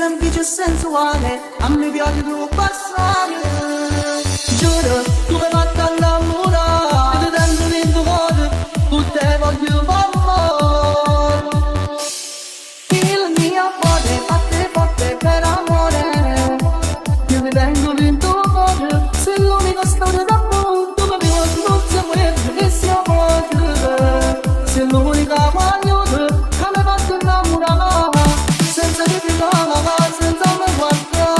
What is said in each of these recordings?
Semplice e sensuale, a me piace troppo assai. Giuro, tu mi hai fatto innamorare, ti tengo dentro cuore, con te voglio fare amore. Il mio cuore batte forte per amore, io ti tengo dentro cuore, sei l'unica storia d'amore, tu mi piaci, non si muore, che siamo sei l'unica guaglione che mi fatto innamorare, senza che ti senza me guardare,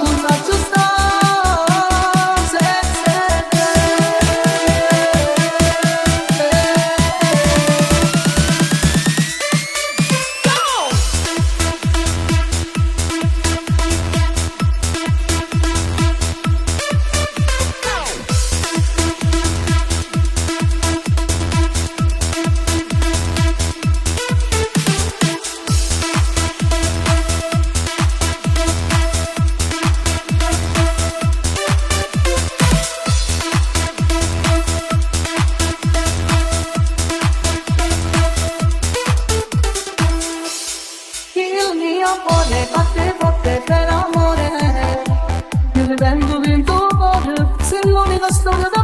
non saccio stare senza te. Il mio cuore batte forte per amore, io ti tengo dentro cuore, sei l'unica storia.